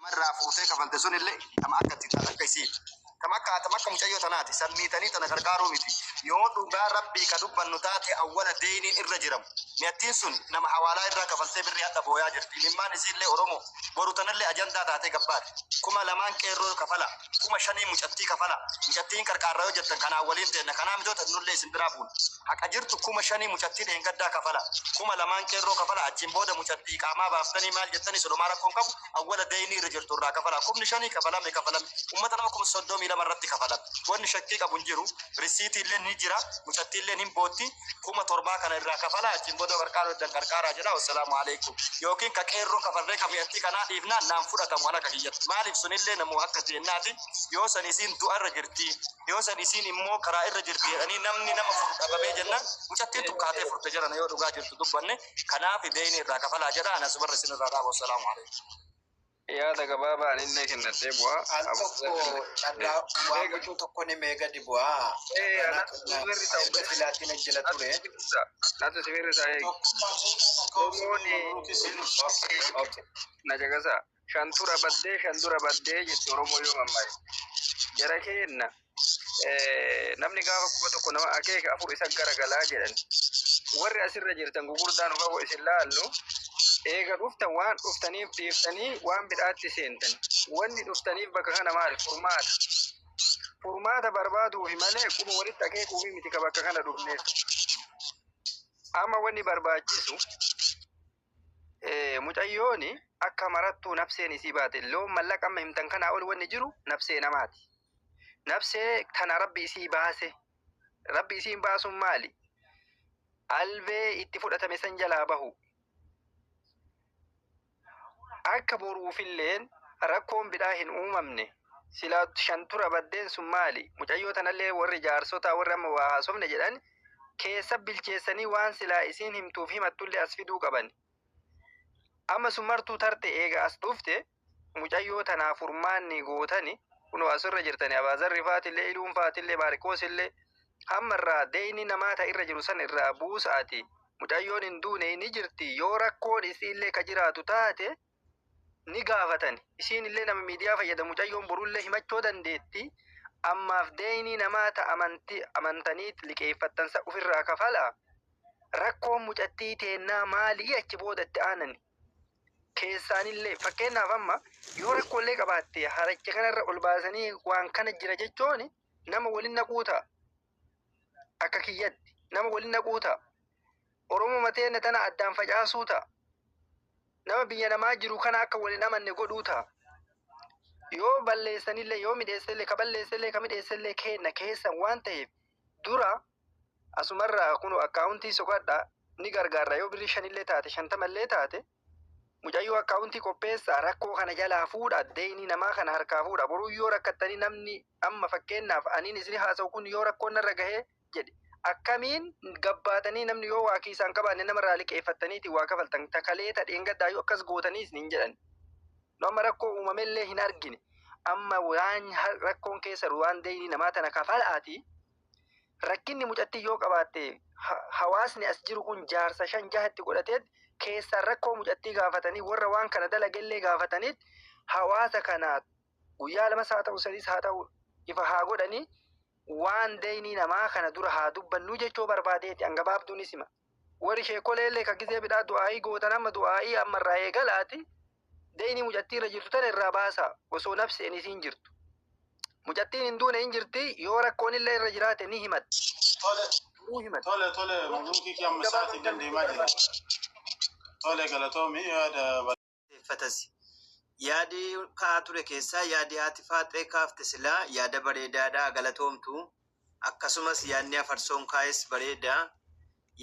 Namarraa fuutee kafalte sunillee tama akka itti taate akka isiiti. Tama akka tama akka mucayyoo tanaati. Sammiitanii tana gargaaruu miti. Yoo dhugaa rabbii ka dubbannu taate awwala deeyniin irra jiramu. Mi'attiin sun nama hawaalaa irraa kafaltee birrii hadha booyaa jirti. Imimmaan isiillee Oromoo boru tanallee ajandaa taatee gabbaati. 2000 qeerroo kafala. 5000 mucattii kafala. Mucattiin qarqaarra yoo jettan kanaan waliin teenna. Kanaa mitoota nullee isin biraa buuna. Haqa jirtu 5000 mucattii dheengaddaa kafala. 2000 qeerroo kafala. Achiin booda mucattii qaamaa baaftanii maal jettanii sodomaa rakkoon qabu. Awwala deeynii irra jirtu irraa kafalaa. Kumni shanii kafalame kafalame. Ummata nama 32,000 irratti kafalame. Wanni shakkii qabu hin jiru. Risiitii illee ni jira. Mucattii illee hin bootti. 7000 kana irraa kafalaa. Achiin booda qarqaaruu heddan qarqaaraa jedha. Wassalaamu alaikum. Yookiin ka qeerroo kafalree ka mi'attii kanaa dhiifnaan naan fudhatamu an akka kiyyatti. Maaliif sunillee namuu akka teennaati. Yoo san isiin du'a irra jirti. Yoo san isiin immoo karaa irra jirti jedhanii namni nama furu dhabamee jennaan mucattiin tukkaatee furte jedhana yoo dhugaa jirtu dubbanne. Kanaaf deeyni irraa kafalaa jedha ana subarra isin irraa dhaaba. Wassalaamu alaikum. Yaada gabaabaa anillee kennadhee bu'aa. Al tokko carraa waan bocuu tokko ni mee gadi bu'aa. Carraa naa kennaa erga filaatiin jala ture. Natu si firrisaa eegi. Oromoon na caqasaa. Shan tura baddee shan dura baddee jetti Oromoo yoo mammaaye. Jara keenna namni gaafa quba tokko nama akeeka afur isa garagalaa jedhan. Warri asirra jirtan gugurdaan ufafoo isin laallu eega dhuftan waan dhuftaniif dhiiftanii waan bidhaatti seentan. Wanni dhuftaniif bakka kana maali? Furmaata. Furmaata barbaaduufi malee quba walitti akeekuufi miti ka bakka kana dhufneef. Amma wanni barbaachisu Mucayyooni akka marattuu nafseen isii baate loon mallaqa amma himtan kanaa ol wanni jiru nafsee namaati. Nafsee tana rabbi isii baase. Rabbi isiin baasuun maali? Albee itti fudhatame san jalaa bahu. Akka boruufilleen rakkoon bidhaa hin uumamne. Silaa shantura baddeen sun maali? Mucayyoo tanallee warri jaarsotaa warri amma waa haasofne jedhan keessa bilcheessanii waan silaa isiin himtuuf himattullee as fiduu qaban. Amma sun martuu tarte eega as dhufte mucayyoo tanaa furmaanni gootani kunoo asirra jirtani Abaazarri faatillee Iluun faatillee Maarqoosillee hamma irraa deeyni namaa ta irra jiru san irraa buusaati mucayyoon hin duune ni jirti yoo rakkoon isiillee ka jiraatu taate ni gaafatani. Isiin illee nama miidiyaa fayyadamu mucayyoon borullee himachoo dandeetti. Ammaaf deeynii namaa ta amanti amantaniit liqeeffattan san ufirraa kafalaa. Rakkoon mucattii teennaa maalii achi booda itti aanani. Keessaanillee fakkeennaaf amma yoo rakkoollee qabaatte haracha kanarra ol baasanii waan kana jira jechooni nama walin naquu ta'a. Akka kiyyatti nama walin naquu ta'a. Oromoma teenna tana addaan facaasuu ta'a. Nama biyya namaa jiru kana akka wal hin amanne godhuu ta'a. Yoo balleessanillee yoo midheessellee ka balleessellee ka midheessellee keenna keessan waan ta'eef dura asumarraa kunu akkaawuntii soqadha ni gargaarra yoo birrii shanillee taate shantamallee taate mucayyoo akkaawuntii qopheessaa rakkoo kana jalaa fuudha deeynii namaa kana harkaa fuudha boruu yoo rakkattanii namni amma fakkeennaaf aniin isin haasa'u kun yoo rakkoon narra gahee jedhe. Akkamiin gabbaatanii namni yoo waa kiisaan qabaanne namarraa liqeeffattaniiti waa kafaltan ta kalee ta dheengaddaayyuu akkas gootanii isiniin jedhan. Nu amma rakkoo uumamellee hin argine. Amma waan rakkoon keessa jiru waan deeynii namaa tana kafalaati. Rakkinni mucattii yoo qabaatte hawaasni as jiru kun jaarsa shan jaha itti godhateet keessaan rakkoo mucattii gaafatanii warra waan kana dalagellee gaafataniit hawaasa kana guyyaa lamas haa ta'u sadiis haa ta'u ifa haa godhanii waan deeynii namaa kana dura haa dubbannuu jechuu barbaadeeti an gabaabduunis hima. Warri sheekoleellee ka gizee bidhaa du'aa'ii gootan amma du'aa'ii amma irraa eegalaati deeynii mucattii irra jirtu tana irraa baasaa osoo nafseen isiin jirtu. Mucattiin hin duune hin jirti yoo rakkoon illee irra jiraate ni himatti. Tole, Ni himatti. tole, tole, mabruukii kee amma sa'aatii dandeemaa jira. Tole, galatoomi yaada Fatasi. Yaadi ka'aa ture keessaa yaadi haati faaxee kaafte silaa yaada bareedaadha galatoomtu. Akkasumas yaadni afarsoon kaa'es bareeda.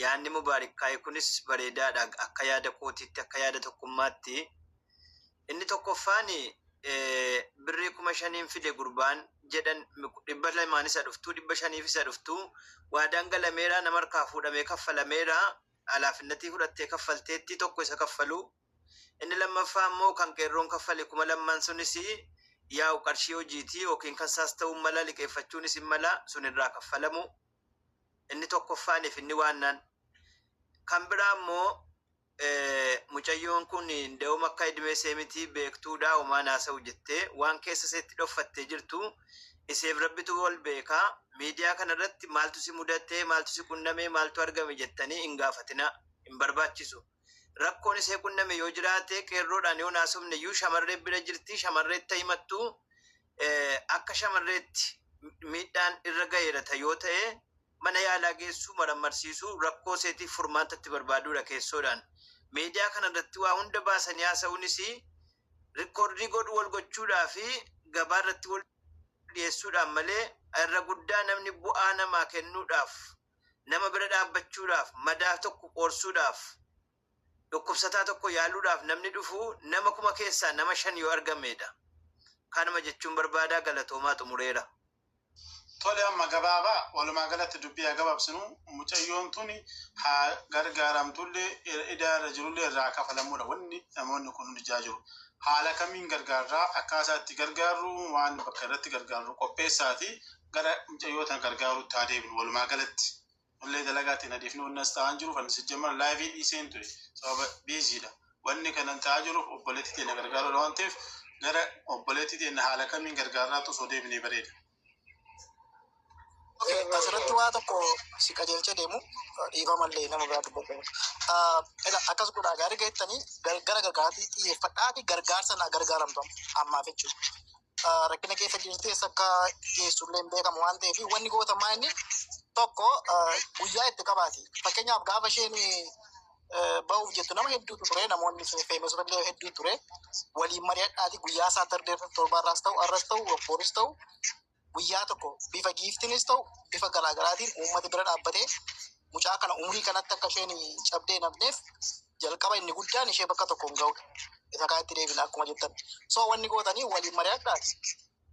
Yaadni Mubaarik kaa'e kunis bareedaadha akka yaada kootiitti akka yaada tokkummaatti. Inni tokkoffaan birrii 5000n fide gurbaan jedhan 200n isa dhuftu 500f isa dhuftu waadaan galameera nama harkaa fuudhamee kaffalameera alaafinnatii fudhattee kaffalteetti tokko isa kaffalu. Inni lammaffaa immoo kan qeerroon kaffale 2000 sunis yaa'u qarshii hojiiti yookiin kan isaas ta'uu mala liqeeffachuunis hin mala sun irraa kaffalamu. Inni tokkoffaaniif inni waannaan. Kan biraa immoo Mucayyoon kun da'uma akka idimee ishee miti beektuudha homaan haasa'u jettee waan keessa iseetti dhoffattee jirtu iseef rabbitu wal beekaa. Miidiyaa kanarratti maaltu si mudatee, maaltu si qunname, maaltu argame jettanii hin gaafatina, hin barbaachisu. Rakkoon isee qunname yoo jiraate qeerroodhaan yoo naasofne iyyuu shamarree bira jirti, shamarreetti himattu. Akka shamarreetti miidhaan irra gaheera yoo ta'e mana yaalaa geessuu, marammarsiisuu, rakkoo iseetiif furmaatatti barbaaduudha keessoodhaan. Miidiyaa kanarratti waa hunda baasanii haasa'uunis record godhu wal gochuudhaa fi gabaa irratti wal dhiyeessuudhaan malee irra guddaa namni bu'aa namaa kennuudhaaf, nama bira dhaabbachuudhaaf, madaa tokko qoorsuudhaaf, dhukkubsataa tokko yaaluudhaaf namni dhufu nama 1000 keessaa nama 5 yoo argamedha. Kanuma jechuun barbaadaa, galatoomaa, xumureera. Tole, amma gabaabaa walumaa galatti dubbii haa gabaabsinu. Mucayyoon tuni haa gargaaramtullee, idaa irra jirullee irraa kafalamuudha wanni namoonni kun hundijaa jiru. Haala kamiin gargaarraa, akkaataa itti gargaarru, waan bakka irratti gargaarru qopheessaati gara mucayyoo tan gargaarutti haa deebinu walumaa galatti. Illee dalagaatiin adeemnu wanni as ta'aa jiru kan sijjamara live dhiiseen ture sababa busy dha. Wanni kanan ta'aa jiruuf obboleettii teenya gargaaruudha waan ta'eef gara obboleettii teenya haala kamiin gargaarraatu osoo deebinee bareeda. Okay, asirratti waa tokko si qajeelchee deemu, dhiifamallee nama biraa dubbatu. Akkas godhaa, gaarii geettanii gara gargaaraatti xiyyeeffadhaa fi gargaarsa na gargaaramtu ammaaf jechuudha. Rakkina keessa jirtees akka geessullee hin beekamu waan ta'eef wanni gootamaa inni tokko guyyaa itti qabaati. Fakkeenyaaf gaafa isheen bahuuf jettu nama hedduutu ture, namoonni famous ota illee hedduu ture. Waliin mari'adhaati guyyaa Saturday torbaarraas ta'u, arras ta'u, boris ta'u, guyyaa tokko bifa gift iinis ta'u bifa garaagaraatiin uummata bira dhaabbatee mucaa kana umurii kanatti akka isheen cabdee hin hafneef jalqaba inni guddaan ishee bakka tokkoon ga'udha. Isa kaatti deebina akkuma jettan. So wanni gootanii waliin mari'adhaati.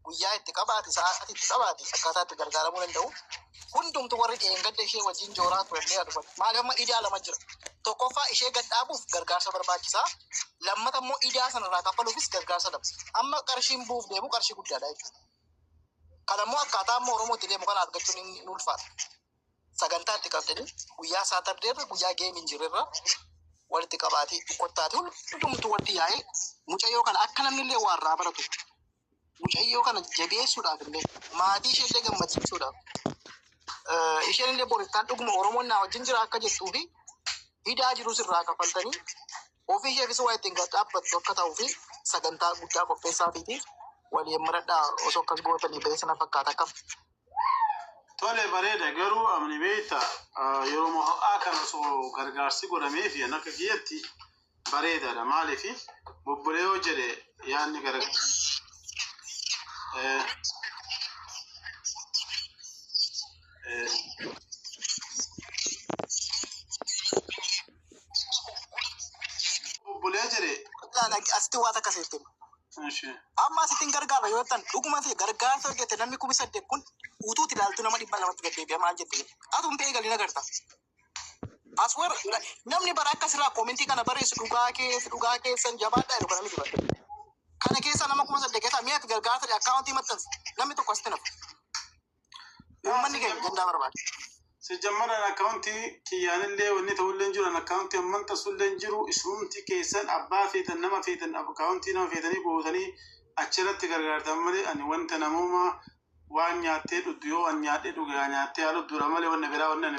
Guyyaa itti qabaati, sa'aatii itti qabaati, akkaataa itti gargaaramuu danda'u. Hundumtu warri dheengadda ishee wajjin jooraa turellee haa dhufan. Maaliif amma idaa lama jira. Tokkoffaa ishee gad dhaabuuf gargaarsa barbaachisaa. Lammata immoo idaa sanarraa kaffaluufis gargaarsa daba. Amma qarshiin buuf deemu qarshii guddaadha jechuudha. Kana immoo akkaataa amma Oromoo itti deemu kana argachuun ni ulfaata. Sagantaa itti qabdanii guyyaa Saturday rra, guyyaa game iin jirrerra walitti qabaatii kottaati hundumtu walitti yaa'ee mucayyoo kana akka namni illee waa irraa baratu, mucayyoo kana jabeessuudhaaf illee, maatii ishee illee gammachiisuudhaaf, isheen illee borittaan dhuguma Oromoon naa wajjin jira akka jettuu fi hidaa jirus irraa kafaltanii ofii isheefis waa ittiin gad dhaabbattu akka ta'uu fi sagantaa guddaa qopheessaafiiti waliin maradhaa. Osoo akkas gootanii ba'ee sana fakkaata akkam. Tole, bareeda. Garuu amni beekta, yeroo ho'aa kana osoo gargaarsi godhamee fi akka kiyyatti bareedaadha. Maaliif bobbolee yoo jedhe yaadni gara bobbolee jedhe. Asitti waan akkas jettee. Ishi. Amma asittiin gargaara yoo ta'an dhuguma ta'e gargaarsa hojjete namni 8,000 kun utuutti ilaaltu nama 200tti gad deebi'a maal jette. Atuun ta'ee galii nagarta. As warra namni bara akkasirraa comment kana barreessu dhugaa keessa dhugaa keessan jabaadhaa jedhu kana miti bara. Kana keessa nama 8,000 keessaa mi'a ati gargaarsa account maxxansi namni tokko asitti nafu. Uummanni keenya gandaa barbaada. Sijjammaran account kiyyaanillee wanni ta'ullee hin jiru, account ammantasullee hin jiru. Isumti keessan abbaa feetan, nama feetan, account nama feetanii gootanii achirratti gargaartan malee ani wanta namummaa waan nyaattee dhugdu yoo waan nyaadhee dhuge haa nyaattee haa dhugduudha malee wanni biraa wanni ani